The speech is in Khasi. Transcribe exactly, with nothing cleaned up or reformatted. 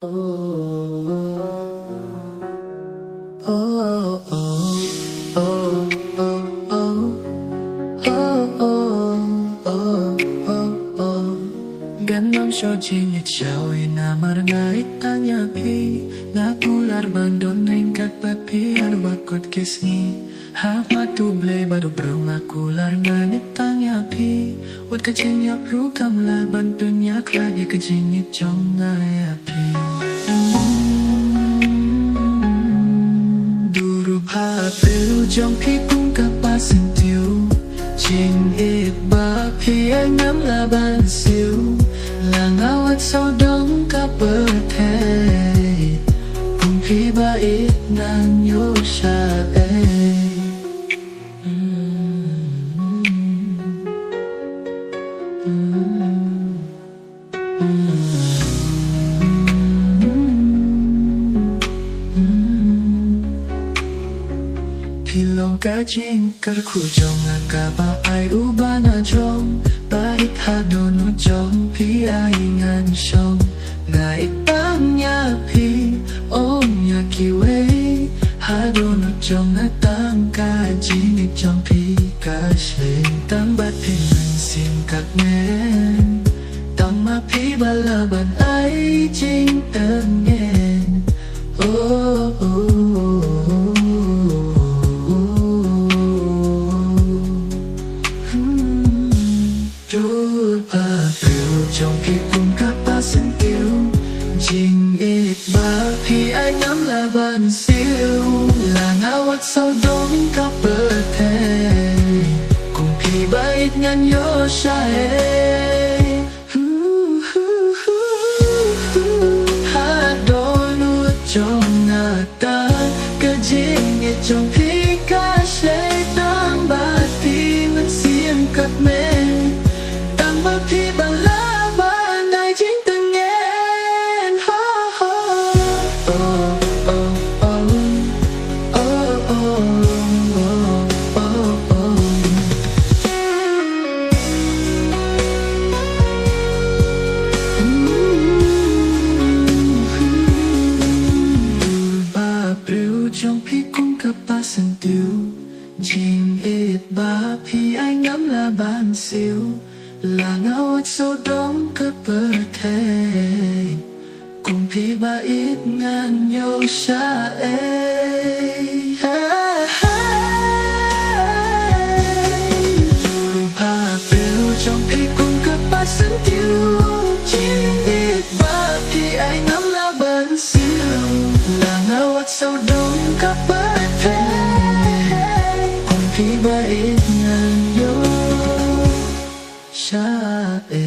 Ngan ym shah jingngeit shuh ïa namar nga ïeit tang ïa phi. Nga kular ban don ryngkat bad phi ha baroh ki sngi. Ha khmat U Blei bad u briew nga kular ngan ïeit tang ïa phi. Wat ka jingïap ruh kam lah ban pynïakhlad ïa ka jingngeit jong nga ïa phi. Durba briew jong phi kum ka pa syntiew. Jingngeit ba phi ai ngam lah ban siew. La nga wat sawdong ka pyrthei. Kum phi ba ïeit ngan ïoh shaei. Phi long ka jingkyrkhu jong nga kaba ai u ba nga jong. Ba ïeit haduh ngut jong phi ai ngan shong. Nga ïeit tang ïa phi, ym ïa kiwei. Haduh ngut jong nga tang ka jingngeit jong phi ka shlei. Tang bad phi mynsiem katne. Tang ma phi ba lah ban ai jingtngen. Oh, oh, oh, oh, oh. Hmm. Durba briew jong phi kum ka pa syntiew. Jingngeit ba phi ai ngam lah ban siew. La nga wat sawdong ka pyrthei. Kum phi ba ïeit ngan ïoh shaei. Haduh ngut jong nga tang ka jingngeit jong phi ka shlei. Tang bad phi mynsiem katne. Tang ma phi ba lah ban ai jingtngen. Ho, ho. Oh, oh, oh. Oh, oh, oh, oh, oh. Durba briew jong phi kum ka pa syntiew. Jingngeit ba phi ai ngam lah ban siew. La nga wat sawdong ka pyrthei. Kum phi ba ïeit ngan ïoh shaei. Durba briew jong phi kum ka pa syntiew. Jingngeit ba phi ai ngam lah ban siew. La nga wat sawdong ka pyrthei. Kum phi ba ïeit ngan ïoh shaei.